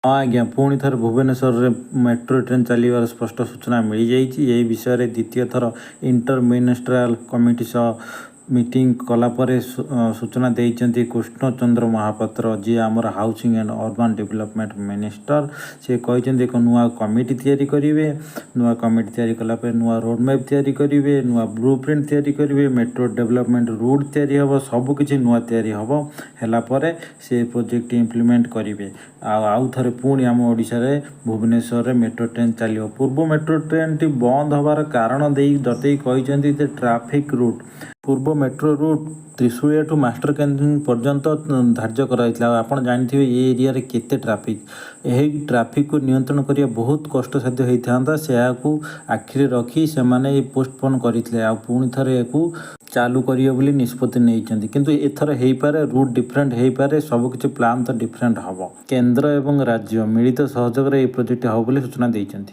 ହଁ ଆଜ୍ଞା, ପୁଣି ଥରେ ଭୁବନେଶ୍ୱରରେ ମେଟ୍ରୋ ଟ୍ରେନ୍ ଚାଲିବାର ସ୍ପଷ୍ଟ ସୂଚନା ମିଳିଯାଇଛି। ଏହି ବିଷୟରେ ଦ୍ୱିତୀୟ ଥର ଇଣ୍ଟର ମିନିଷ୍ଟ୍ରିଆଲ କମିଟି ସହ ମିଟିଂ କଲା ପରେ ସୂଚନା ଦେଇଛନ୍ତି କୃଷ୍ଣଚନ୍ଦ୍ର ମହାପାତ୍ର, ଯିଏ ଆମର Housing and Urban Development Minister। ସେ କହିଛନ୍ତି, ଏକ ନୂଆ କମିଟି ତିଆରି କରିବେ। ନୂଆ କମିଟି ତିଆରି କଲା ପରେ ନୂଆ ରୋଡ଼ ମ୍ୟାପ୍ ତିଆରି କରିବେ, ନୂଆ ବ୍ଲୁ ପ୍ରିଣ୍ଟ ତିଆରି କରିବେ, ମେଟ୍ରୋ ଡେଭଲପମେଣ୍ଟ ରୁଟ୍ ତିଆରି ହେବ, ସବୁକିଛି ନୂଆ ତିଆରି ହେବ। ହେଲା ପରେ ସେ ପ୍ରୋଜେକ୍ଟ ଇମ୍ପ୍ଲିମେଣ୍ଟ କରିବେ ଆଉ ଆଉ ଥରେ ପୁଣି ଆମ ଓଡ଼ିଶାରେ ଭୁବନେଶ୍ୱରରେ ମେଟ୍ରୋ ଟ୍ରେନ୍ ଚାଲିବ। ପୂର୍ବ ମେଟ୍ରୋ ଟ୍ରେନ୍ଟି ବନ୍ଦ ହେବାର କାରଣ ଦେଇ ଦର୍ଶାଇ କହିଛନ୍ତି ଯେ ଟ୍ରାଫିକ୍ ରୁଟ୍, ପୂର୍ବ ମେଟ୍ରୋ ରୁଟ୍ ତ୍ରିଶୁଳିଆଠୁ ମାଷ୍ଟର କ୍ୟାଣ୍ଟିନ୍ ପର୍ଯ୍ୟନ୍ତ ଧାର୍ଯ୍ୟ କରାଯାଇଥିଲା। ଆଉ ଆପଣ ଜାଣିଥିବେ ଏ ଏରିଆରେ କେତେ ଟ୍ରାଫିକ୍। ଏହି ଟ୍ରାଫିକ୍କୁ ନିୟନ୍ତ୍ରଣ କରିବା ବହୁତ କଷ୍ଟସାଧ୍ୟ ହେଇଥାନ୍ତା। ସେହାକୁ ଆଖିରେ ରଖି ସେମାନେ ପୋଷ୍ଟପୋନ୍ କରିଥିଲେ ଆଉ ପୁଣି ଥରେ ଏହାକୁ ଚାଲୁ କରିବେ ବୋଲି ନିଷ୍ପତ୍ତି ନେଇଛନ୍ତି। କିନ୍ତୁ ଏଥର ହେଇପାରେ ରୁଟ୍ ଡିଫରେଣ୍ଟ ହେଇପାରେ, ସବୁକିଛି ପ୍ଲାନ୍ ତ ଡିଫରେଣ୍ଟ ହେବ। କେନ୍ଦ୍ର ଏବଂ ରାଜ୍ୟ ମିଳିତ ସହଯୋଗରେ ଏହି ପ୍ରୋଜେକ୍ଟ ହେବ ବୋଲି ସୂଚନା ଦେଇଛନ୍ତି।